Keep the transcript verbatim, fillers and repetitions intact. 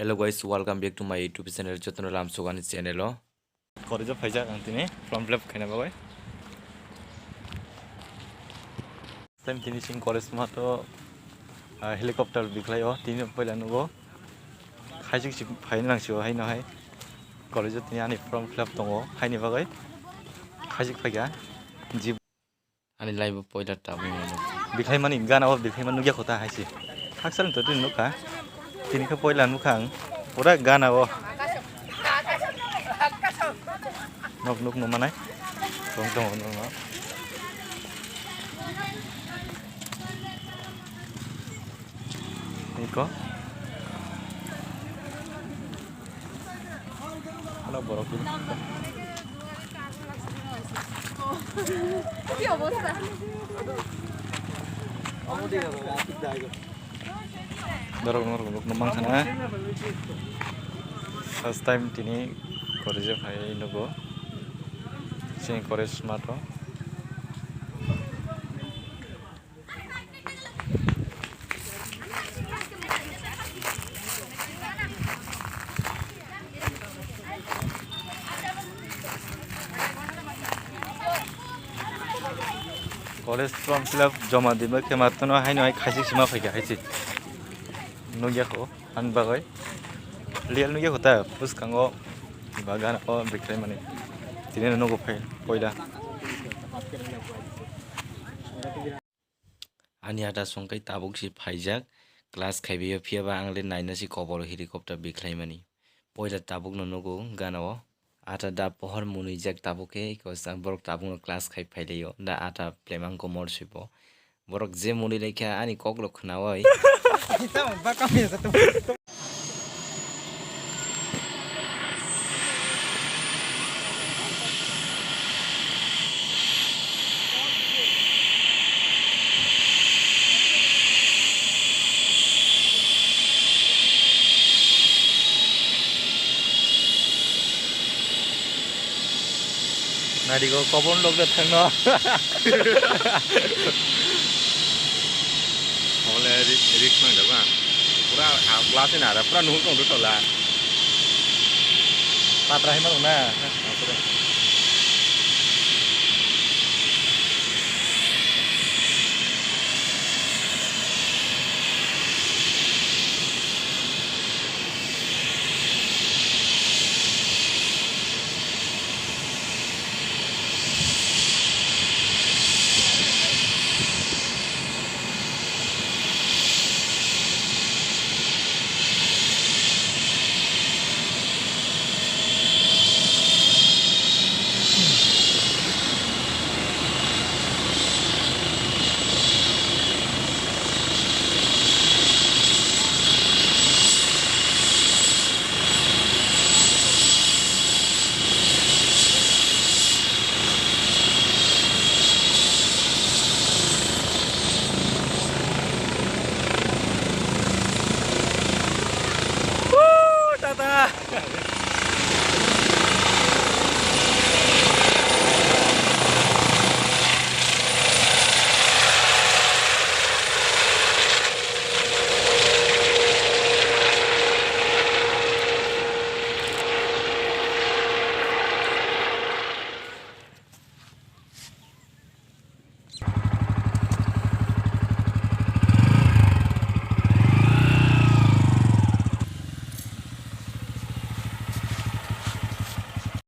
Hello guys, welcome back to my YouTube channel, jotono lamsogani channel o. College o phaijak ang tini form fill up khaina bagwi. Time tini sing college mato, ah, helicopter bikhlai o, tini poila nugo. Khaijik si phaina nang sio haino hai. College o tini ani form fill up tongo, haini bagwi. Khaijik phaikha. Jib- Ani live o poila tabuk nukha. Bikhlaimani gana o bikhlaima nukya kho ta hai se. Haksa to tini nukha. Tini khe poila nukha ang. Pura gana o. Nok nuk nukmanai. Tong tong nok nok. Iko. Ano borok ini. কি অবস্থা? Borok norok nuk nukmang sana. First time tini college phai nugo. Sini college mato. College form fill up joma dima khe matwno haino hai khaisik sima phaikha hai se. Nukya kho ani bagwi. Real nukya kho ta bwskango bagan o bikhlai mani. Tini nugo phai poila. Ani ata songkai tabuk si phaijak, class khaibaio, phiyaba ang le naina si kobor helicopter bikhlaimani. Poila tabuk no nugo gana o, ata da pohor munijak tabuk khe, iko sa borok tabuk no class khai phailaio, da ata plemang komor sibo. Borok je muni laikha ani kok lo khnaoi. Nadi ko kobon log de thangno. Ole risk nang da ba. Pura glass ni ara pura nuhur tong tola. Patra hai mano na. Tata.